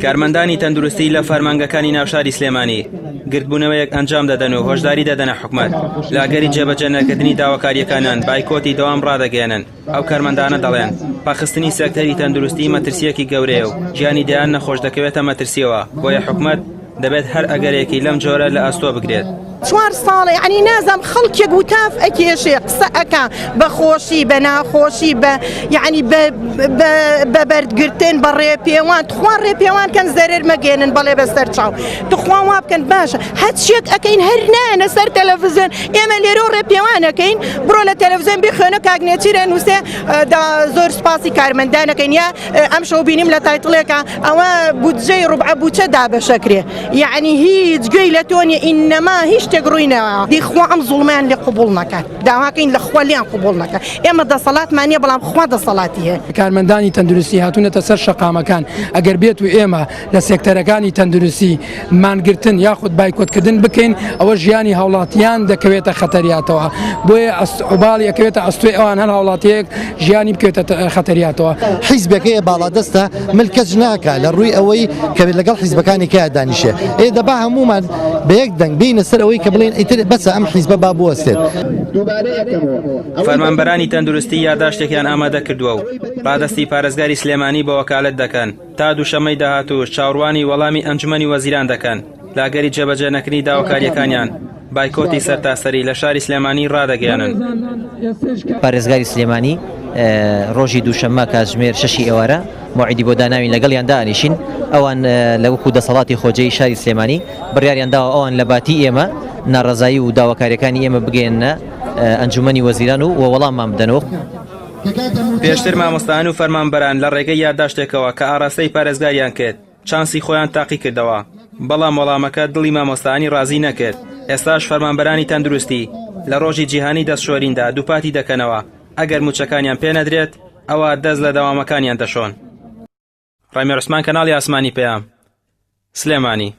کارمەندانی تەندروستی لە فەرمانگەکانی ناوشاری سلێمانی گردبوونەوەیەک ئەنجام دەدەن و هۆشداری دەدەنە حکومەت لاگەری جێبەجێ نەکردنی داواکاریەکانیان بایکۆتی دەوام ڕادەگەیەنن. ئەو کارمەندانە دەڵێن پەخستنی سێکتەری تەندروستی مەترسیەکی گەورەیە و گیانی دەیان نەخۆش دەکەوێتە مەترسیەوە، بۆیە حکومەت دەبێت هەر ئەگەرێکی لەم جۆرە لە ئەستۆ بگرێت. چوار ساڵە یەعنی نازام خەڵکێک وتاف ئەکێشێ قسە ئەکا بە خۆشی بە ناخۆشی بە یەعنی بە بە بەردگرتن بە ڕێپێوان تخوا ڕێپێوان کەن زەرەر مەگەێنن بەڵێ بەسەر چاو تخوا وا بکەن باشە هەرچیەک ئەکەین هەر نایەنە سەر تەلەڤزیۆن ئێمە لێرە و ڕێپێوانەکەین بڕۆ لە تەلەڤزیۆن بخوێنە کاک نێچیرە نووسێ زۆر سوپاسی کارمەندانەکەین یا ئەم شەو بینیم لە title ێکە ئەوە بودجەی ڕوبعە بوچە دابەشەکرێ یعنی هیچ گوێی لە تۆ نیە ئینەما هیچ شتێک ڕووی نەوە دی خوا ئەم زوڵمیان لێ قبوڵ نەکات داواکەین لە خوا لێیان قبوڵ نەکات ئێمە دەسەڵاتمان نیە بەڵام خوا دەسەڵاتی هەیە. کارمەندانی تەندروستی هاتوونەتە سەر شەقامەکان ئەگەر بێت و ئێمە لە سێکتەرەکانی تەندروستی مانگرتن یاخود بایکۆتکردن بکەین ئەوە ژیانی هاوڵاتیان دەکەوێتە خەتەریاتەوە بۆیە ئۆباڵی ئەکەوێتە ئەستۆی ئەوان هەر هاوڵاتیەک ژیانی بکەوێتە خەتەریاتەوە. حیزبێک هەیە باڵادەستە ملکەچ ناکا لە ڕووی ئەوەی کە لەگەڵ حیزبەکانی کەیا دانیشێ ئێ دەبا هەموومان بە یەک دەنگ بێینە سەر ئەوەی کە بڵێن ئیتر بەسە ئەم حیزبە با بوەستێت. فەرمانبەرانی تەندروستی یاداشتێکیان ئامادە کردووە و ڕادەستی پارێزگاری سلێمانی بە وەکالەت دەکەن. تا دووشەممەی داهاتووش چاوڕوانی وەڵامی ئەنجومەنی وەزیران دەکەن لە ئەگەری جێبەجێ نەکردنی داواکارییەکانیان بایکۆتی سەرتاسەری لە شاری سلێمانی ڕادەگەیەنن. پارێزگاری سلێمانی ڕۆژی دووشەممە کاتژمێر شەشی ئێوارە مەوعیدی بۆ داناوین لەگەڵیان دانیشین، ئەوان لە وەکو دەسەڵاتی خۆجێی شاری سلێمانی بڕیاریان داوە ئەوان لە باتی ئێمە ناڕەزایی و داواکارییەکانی ئێمە بگەیەننە ئەنجومەنی وەزیران و وەڵاممان بدەنەوە. پێشتر مامۆستایان و فەرمانبەران لە ڕێگەی یادداشتێکەوە کە ئاڕاستەی پارێزگاریان کرد، چانسی خۆیان تاقیکردەوە، بەڵام وەڵامەکە دڵی مامۆستایانی ڕازی نەکرد، ئێستاش فەرمانبەرانی تەندروستی لە ڕۆژی جیهانی دەستشۆریندا دووپاتی دەکەنەوە، ئەگەر مووچەکانیان پێنەدرێت، ئەوا دەست لە دەوامەکانیان دەشۆن. ڕێمێر عوسمان کەناڵی ئاسمانی پەیام، سلێمانی.